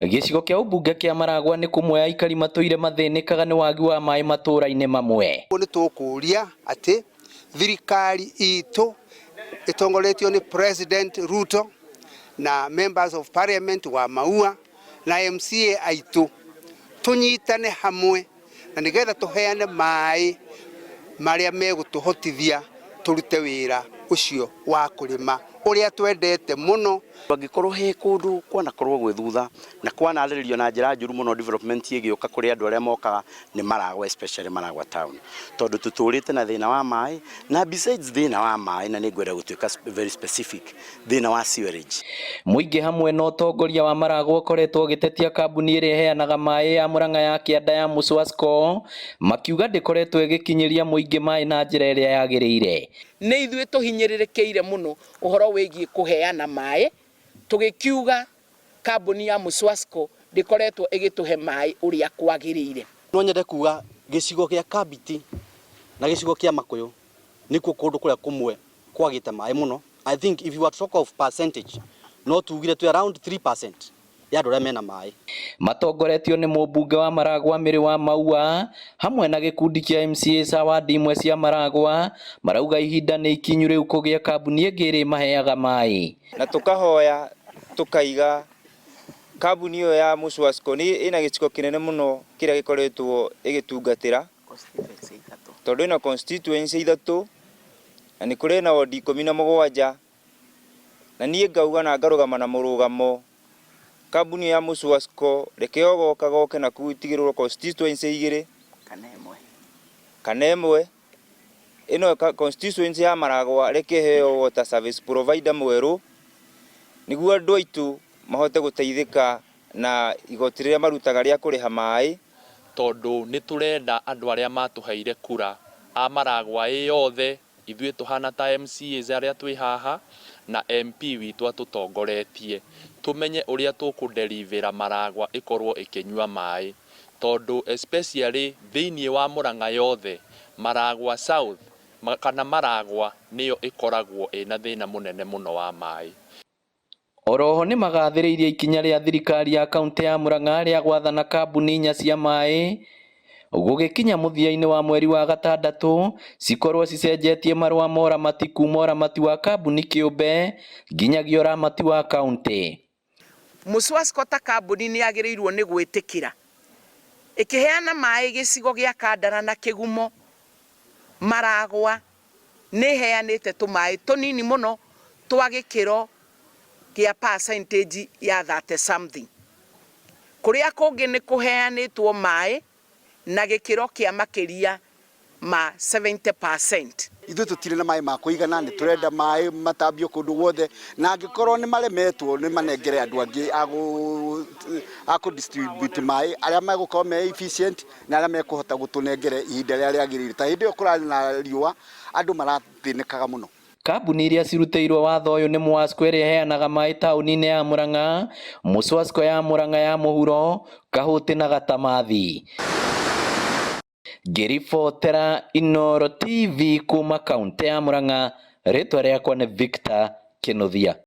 Gĩcigo kĩa ũmbunge kĩa Maragua nĩ kũmwe aikari matũire mathĩnĩkaga nĩ wagi wa maĩ matũra-inĩ mamwe. Nĩ tũkũria atĩ thirikari itũ ĩtongoretio nĩ President Ruto na members of parliament wa Maua na MCA aitũ tũnyitane hamwe na nĩgetha tũheane maĩ marĩa megũtũhotithia tũrute wĩra ũcio wa kũrĩma ũrĩa twendete mũno. Angĩkorwo he kũndũ kwanakorwo gwĩ thutha na kwanarĩrĩrio na njĩra njũru mũno development ĩgĩũka kũrĩ andũ arĩa mokaga nĩ Maragwa, especially Maragwa town, tondũ tũtũrĩte na thĩna wa maĩ, na besides thĩna wa maĩ, na nĩ ngwenda gũtuĩka very specific, thĩna wa sewerage. Mũingĩ hamwe na ũtongoria wa Maragwa ũkoretwo ũgĩtetia kambuni ĩrĩa ĩheanaga maĩ ya Murang'a ya kĩanda ya Muswasco, makiuga ndĩkoretwo ĩgĩkinyĩria mũingĩ maĩ na njĩra ĩrĩa yagĩrĩire. Nĩ ithuĩ tũhinyĩrĩrĩkĩire mũno ũhoro wĩgiĩ kũheana maĩ, tũgĩkiuga kambuni ya Muswasco ndĩkoretwo ĩgĩtũhe maĩ ũrĩa kwagĩrĩire. No nyende kuga gĩcigo gĩa Kambiti na gĩcigo kĩa Makuyu nĩkuo kũndũ kũrĩa kũmwe kwagĩte maĩ mũno. I think if you were to talk of percentage, no tugire twĩ around 3% ya andũ arĩa mena maĩ. Matongoretio nĩ mũmbunge wa Maragwa Mĩrĩ wa Maua hamwe na gĩkundi kĩa MCAs a wadi imwe cia Maragwa, marauga ihinda nĩ ikinyu rĩu kũgĩa kambuni ĩngĩ ĩrĩ maheaga maĩ. Na tukahoya tukaiga kambuni ĩyo ya Muswasco nĩ ĩna gĩcigo kĩnene mũno kĩrĩa gĩkoretwo ĩgĩtungatĩra, tondũ ĩna constituency ithatũ na nĩ kũrĩ na wodi 17, na niĩ ngauga na ngarũgama na mũrũgamo, kambuni ya Muswasco reke ogoka goke na kutigĩrĩrwo constituency igĩrĩ kana ĩmwe ĩno. Constituency ya Maragwa reke heo water service provider mwerũ nĩguo andũ aitũ mahote gũteithĩka na igoti rĩrĩa marutaga rĩa kũrĩha maĩ. Tondũ nĩ tũrenda andũ arĩa matũheire kura a Maragwa ĩ yothe, ithuĩ tũhana ta MCAs arĩa twĩ haha na MP witũ atũtongoretie, tũmenye ũrĩa tũkũderivĩra Maragwa ĩkorwo ĩkĩnyua maĩ, tondũ especially thĩinĩ wa Murang'a yothe, Maragwa South kana Maragwa nĩyo ĩkoragwo ĩna thĩna mũnene mũno wa maĩ. Oroho nĩ magathĩrĩirie ikinya rĩa thirikari ya kaunti ya Murang'a rĩa gwathana kambuni inya cia maĩ gũgĩkinya mũthia-inĩ wa mweri wa gatandatũ cikorwo cicenjetie marũa ma ũramati kuma ũramati wa kambuni kĩũmbe nginyagia ũramati wa kaunti. Muswasco ta kambuni nĩ yagĩrĩirwo nĩ gwĩtĩkĩra ĩkĩheana maĩ gĩcigo gĩa Kandara na Kĩgumo, Maragwa nĩ ĩheanĩte tũmaĩ tũnini mũno twa gĩkĩro kĩa percentage ya 30 something. Kũrĩa kũngĩ nĩ kũheanĩtwo maĩ na gĩkĩro kĩa makĩria ma 70%. Ithuĩ tũtirĩ na maĩ ma kũigana, nĩ tũrenda maĩ matambio kũndũ guothe, na angĩkorwo nĩ maremetwo nĩ manengere andũ angĩ a kũ distribute maĩ arĩa megũkorwo me efficient na arĩa mekũhota gũtũnengere ihinda rĩrĩa rĩagĩrĩire. Ta hĩndĩ ĩyo kũrarĩ na riũa, andũ marathĩnĩkaga mũno. Kambuni iria cirutĩirwo watho ũyũ nĩ Mwasco ĩrĩa ĩheanaga maĩ taũni-inĩ ya Murang'a, Muswasco ya Murang'a ya mũhuro, Kahuti na Gatamathi. Ngĩribotera Inooro TV kuma kaunti ya Murang'a, rĩtwa rĩakwa nĩ Victor Kinuthia.